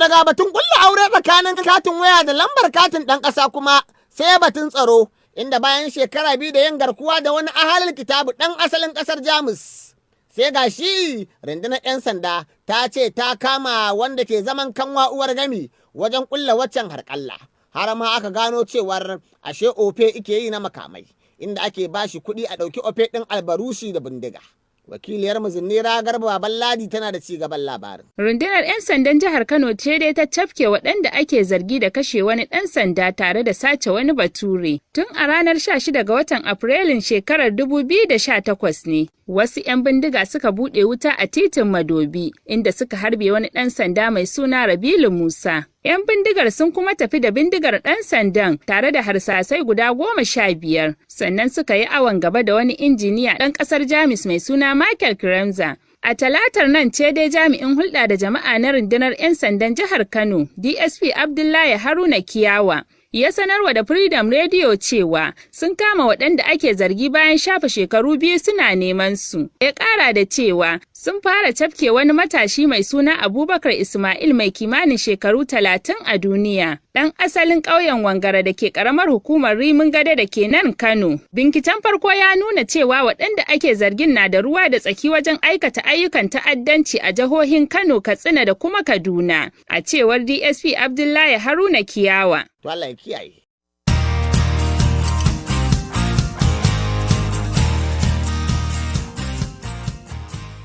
daga batun kulla aure tsakanin katin waya da lambar katin ɗan ƙasa kuma sai batun tsaro, inda bayan shekara 2 da yin garkuwa da wani ahalin kitabu ɗan asalin ƙasar Jamus. Sai ga shi rundunar 'yan sanda ta ce ta kama wanda ke zaman kanwa uwar gami wajen kulla waccan harƙalla. Har ma aka gano cewar ashe ofe ike yi na makamai, inda ake bashi kuɗi a ɗauki ofe ɗin albarushi da bindiga. Wakiliyar Zinira Garba Baban Ladi tana da ci gaban labarin. Rundunar 'yan sandan jihar Kano ce dai ta cafke waɗanda ake zargi da kashe wani ɗan sanda tare da sace wani bature. Tun a ranar 16 ga watan Afrilun shekarar 2018 ne, wasu 'yan bindiga suka buɗe wuta a titin Madobi, inda suka harbe wani ɗan sanda mai suna Rabilu Musa. 'Yan bindigar sun kuma tafi da bindigar ɗan sandan tare da harsasai guda 15, sannan suka yi awon gaba da wani injiniya ɗan ƙasar Jamus mai suna Michael Kremza. A Talatar nan ce dai jami'in hulɗa da jama'a na rundunar 'yan sandan jihar Kano, DSP Abdullahi Haruna Kiyawa, ya sanarwa da Freedom Radio cewa sun kama waɗanda ake zargi bayan shafe shekaru 2 suna neman su. Ya ƙara da cewa sun fara cafke wani matashi mai suna Abubakar Ismail mai kimanin shekaru 30 a duniya, ɗan asalin ƙauyen Wangara da ke ƙaramar hukumar Rimin Gado da ke nan Kano. Binciken farko ya nuna cewa waɗanda ake zargin na da ruwa da tsaki wajen aikata ayyukan ta'addanci a jihohin Kano, Katsina da kuma Kaduna, a cewar DSP Abdullahi Haruna Kiyawa. To Allah ya kiyaye.